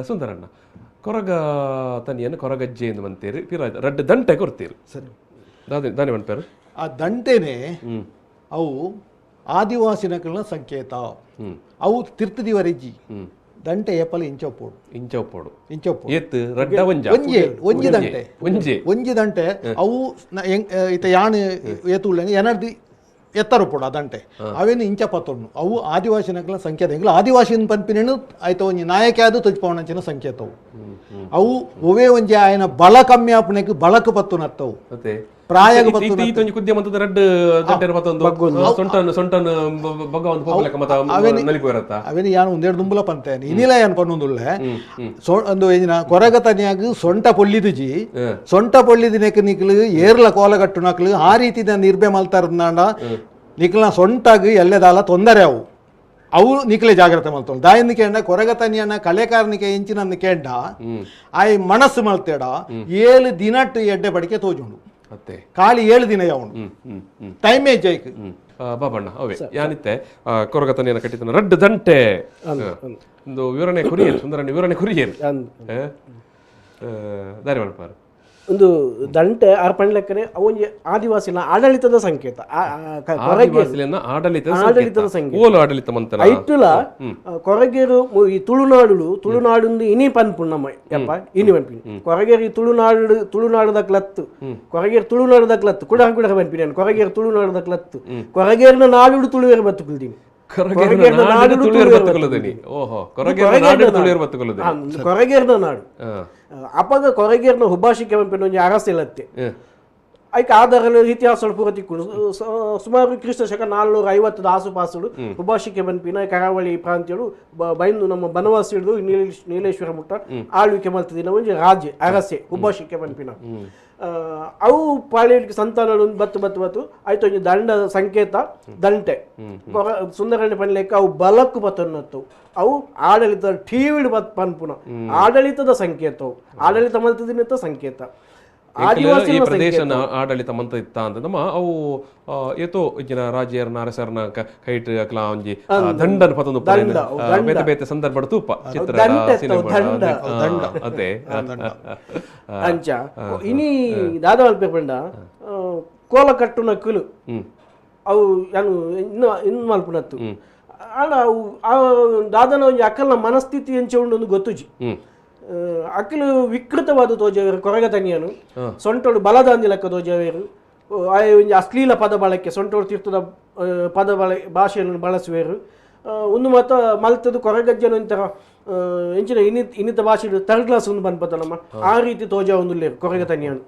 ಸುಂದರಣ್ಣ ಕೊರಗ ತನಿಯನ್ನು ಕೊರಗಜ್ಜೆ ಎಂದು ಮಂತೇರು ಪಿರ ರಡ್ಡ್ ದಂಟೆ ಕೊರ್ತೀರು. ಸರಿ. ದಾದೆ ದಾನೆ ಮನ್ಪೇರು? ಆ ದಂಟೆನೆ ಅವು ಆದಿವಾಸಿನಕಲ್ನ ಸಂಕೇತ. ಅವು ತಿರ್ತದಿವರೆಜ್ಜಿ ದಂಟೆ ಏಪಲ ಇಂಚಪ್ಪೋಡು. ಇಂಚಪ್ಪೋಡು. ಇಂಚಪ್ಪೋಡು. ಏತ್ ರಡ್ಡ ಒಂಜ? ಒಂಜೆ, ಒಂಜಿ ದಂಟೆ. ಒಂಜೆ. ಒಂಜಿ ದಂಟೆ. ಅವು ಇತ್ತೆ ಯಾನ್ ಏತುಳ್ಳೆ ಎನರ್ದಿ ಎತ್ತರ ಉಪ್ಪೊಡು ಆ ದಂಟೆ. ಅವೇನು ಇಂಚ ಪತ್ತೊಂಡು ಅವು ಆದಿವಾಸಿನಕಲ್ನ ಸಂಕೇತ. ಎಂಕ್ಲ ಆದಿವಾಸಿನ ಪನ್ಪಿನೇನು ಆಯ್ತ ಒಂಜಿ ನಾಯಕೆ ಆದ್ ತೊಜ್ಪಾವಣಂಚಿನ ಸಂಕೇತವು ಅವು. ಒವೇ ಒಂಜಿ ಆಯನ ಬಲ ಕಮ್ಮಿ ಆಪುನೆಕ್ ಬಳಕ ಪತ್ತುನತ್ತವು. ಅತ್ತೆ. ಪ್ರಾಯಗ್ ಇತ್ತೆ ಪತ್ತುನ. ಇತ್ತೆ ಒಂಜಿ ಕುದ್ಯ ಮಂತದ ರಡ್ಡ್ ದಂಟೆನ ಪತ್ತೊಂದು ಸೊಂಟನ್ ಸೊಂಟನ್ ಬಗ್ಗ ಒಂದು ಪೋಪುಲೆಕ್ಕ ಮತ ನಲಿಪುವೆರತ್ತ? ಅವೇನು ಯಾನ್ ಒಂದೆರಡು ದುಂಬುಲ ಪಂತೇನೆ, ಇನಿಲ ಯಾನ್ ಪನ್ನೊಂದುಲ್ಲೆ. ಸೊ ಒಂದು ಎಂಜಿನ ಕೊರಗ ತನಿಯಾಗ್ ಸೊಂಟ ಪೊಲ್ಲಿದುಜಿ. ಸೊಂಟ ಪೊಳ್ಳಿದಿನೆಕ್ ನಿಕ್ಲು ಏರ್ಲ ಕೋಲ ಕಟ್ಟುನಕ್ಲು ಆ ರೀತಿದ ನಿರ್ಬೆ ಮಲ್ತಾರ್ದಾಂಡ ನಿಕ್ಲ್ನ ಸೊಂಟಗ್ ಎಲ್ಲೆದಾಲ ತೊಂದರೆ ಅವು. ಅವು ನಿಕ್ಲೆ ಜಾಗ್ರತೆ ಮಲ್ತೊಂಡು ದಾಯಿಂದ ಕೇಂಡ ಕೊರಗ ತನಿಯನ ಕಲೆಕಾರನಿಕೆ ಎಂಚಿನಂದು ಕೇಂಡ ಆಯ್ ಮನಸ್ಸು ಮಲ್ತೇಡ 7 ದಿನಟ್ ಎಡ್ಡೆ ಬಡಿಕೆ ತೋಜುಂಡು. ಅತ್ತೆ. ಖಾಲಿ 7 ದಿನ ಯಾವುಂಡು. ಹ್ಮ್ ಹ್ಮ್ ಹ್ಮ್ ಟೈಮೇ ಜೈಕ್. ಬಾಬಣ್ಣ, ಅವೇ ಯಾನಿತ್ತೆ ಕೊರಗತನಿಯನ ಕಟ್ಟಿತನ ರಡ್ಡ್ ದಂಟೆ ಒಂದು ವಿವರಣೆ ಕುರಿಯರು, ಸುಂದರಣ್ಣ ವಿವರಣೆ ಕುರಿಯರು. ದಾರಿ ಮಲ್ಪಾರು. ಒಂದು ದಂಟೆ ಆರ್ ಪಂಡ್ಲೆಕ್ಕನೆ ಅವು ಒಂಜಿ ಆದಿವಾಸಿನ ಆಡಳಿತದ ಸಂಕೇತ. ಕೊರಗೇರು. ಆದಿವಾಸಿಲೆನ ಆಡಳಿತದ ಆಡಳಿತದ ಸಂಕೇತ. ಸಂಕೇತ. ಓಲು ಆಡಳಿತ ಮಂತನ? ಐಟ್ಟುಲ ಕೊರಗೇರು ಈ ತುಳುನಾಡುಲು ತುಳುನಾಡುಂದು ಇನಿ ಪನ್ಪುಂಡು ನಮ್ಮ ಯಪ್ಪ ಇನಿ ಪನ್ಪಿನಿ. ಕೊರಗೇರು ಈ ತುಳುನಾಡು ತುಳುನಾಡುದ ಕ್ಲತ್ತು ಕೊರಗೇರು ತುಳುನಾಡುದ ಕ್ಲತ್ತು ಕುಡ ಕುಡ ಪನ್ಪಿನಿ ನಾನು. ಕೊರಗೇರು ತುಳುನಾಡುದ ಕ್ಲತ್ತು ಕೊರಗೇರಿನ ನಾಡುಡು ತುಳುವೇರು ಬತ್ತುಕುಲ್ದೀನಿ. ಕೊರಗೇರಿನ ನಾಡು ತುಳುವೇರು ಬತ್ತುಕುಲ್ಲುದನಿ. ಓಹೋ, ಕೊರಗೇರಿನ ನಾಡು ತುಳುವೇರು ಬತ್ತುಕುಲ್ಲುದನಿ. ಕೊರಗೇರಿನ ನಾಡು. ಅಪಗ ಕೊರಗೇರಿನ ಹುಬ್ಬಾಶಿಕೆ ಪನ್ಪಿನ ಒಂಜಿ ಅರಸಿಲತ್ತೆ. ಐಕ್ ಆಧಾರ ಇತಿಹಾಸ ಪೂರ ತಿಕ್ಕುಂಡು. ಸುಮಾರು ಕ್ರಿಸ್ತ ಶಕ 450 ಆಸುಪಾಸುಡು ಹುಬ್ಬಾಶಿಕೆ ಪನ್ಪಿನ ಕರಾವಳಿ ಪ್ರಾಂತ್ಯಡು ಬೈಂದು ನಮ್ಮ ಬನವಾಸಿ ಹಿಡಿದು ನೀಲೇಶ್ವರ ಮುಟ್ಟ ಆಳ್ವಿಕೆ ಮಲ್ತದಿನ ಒಂಜಿ ರಾಜ್ಯ ಅರಸೆ ಹುಬ್ಬಾಶಿಕೆ ಪನ್ಪಿನ. ಅವು ಪಾಳಿಗೆ ಸಂತಾನ ಬತ್ತು ಬತ್ತು ಬತ್ತು ಆಯ್ತು ಒಂಜಿ ದಂಡ ಸಂಕೇತ ದಂಟೆ. ಸುಂದರಣ್ಣ ಪನ್ಲೆಕ್ಕ ಅವು ಬಲಕ್ಕು ಬತ್ತನ್ನತ್ತು ಅವು ಆಡಳಿತ ಠೀವಿಡ್ ಬತ್ ಪನ್ಪುನ ಆಡಳಿತದ ಸಂಕೇತವು ಆಡಳಿತ ಮಲ್ತದಿನತ್ತ ಸಂಕೇತ. ಈ ಆದಿವಾಸಿನ ಪ್ರದೇಶನ ಆಡಳಿತ ಮಂತ ಇತ್ತ ಅಂತ ನಮ್ಮ ಅವು ಏತೋ ಇಂಚಿನ ರಾಜ್ಯರ್ನ ಅರಸರ್ನ ಕೈಟ್ ಅಕ್ಲ ಒಂಜಿ ದಂಡನ್ ಪತೊಂದು ದಂಡ, ದಂಡ. ಬೇತೆ ಬೇತೆ ಸಂದರ್ಭಡ್ ತೂಪ ಚಿತ್ರ ದಂಡ ಸಿನಿಮಾ ದಂಡ. ಅದೇ. ಅಂಚ ಇನಿ ದಾದ ಮಲ್ಪೆ ಪಂಡ ಕೋಲ ಕಟ್ಟುನ ಕುಲು ಅವು ಯಾನು ಇನ್ನು ಇನ್ನು ಮಲ್ಪುನತ್ತು. ಆಂಡ ಅವು ಆ ದಾದನ ಒಂಜಿ ಅಕ್ಕಲ್ನ ಮನಸ್ಥಿತಿ ಎಂಚ ಉಂಡು ಒಂದು ಗೊತ್ತುಜಿ. ಅಕ್ಕಲು ವಿಕೃತವಾದ ತೋಜವೇರು ಕೊರಗ ತನಿಯನು ಸೊಂಟೋಡು ಬಲದಾಂದಿ ಲೆಕ್ಕ ತೋಜವೇರು. ಆಯ ಒಂಜಿ ಅಶ್ಲೀಲ ಪದ ಬಳಕೆ ಸೊಂಟೋಡು ತೀರ್ಥದ ಪದ ಭಾಷೆಯನ್ನು ಬಳಸುವೇರು. ಒಂದು ಮಾತ ಮಲ್ತದು ಕೊರಗಜ್ಜನ ಒಂಥರ ಎಂಚಿನ ಇನ್ನಿತ ಇನ್ನಿತ ಭಾಷೆ ಥರ್ಡ್ ಕ್ಲಾಸ್ ಒಂದು ಪನ್ಪತ ನಮ್ಮ ಆ ರೀತಿ ತೋಜ ಒಂದು ಕೊರಗ ತನಿಯನು.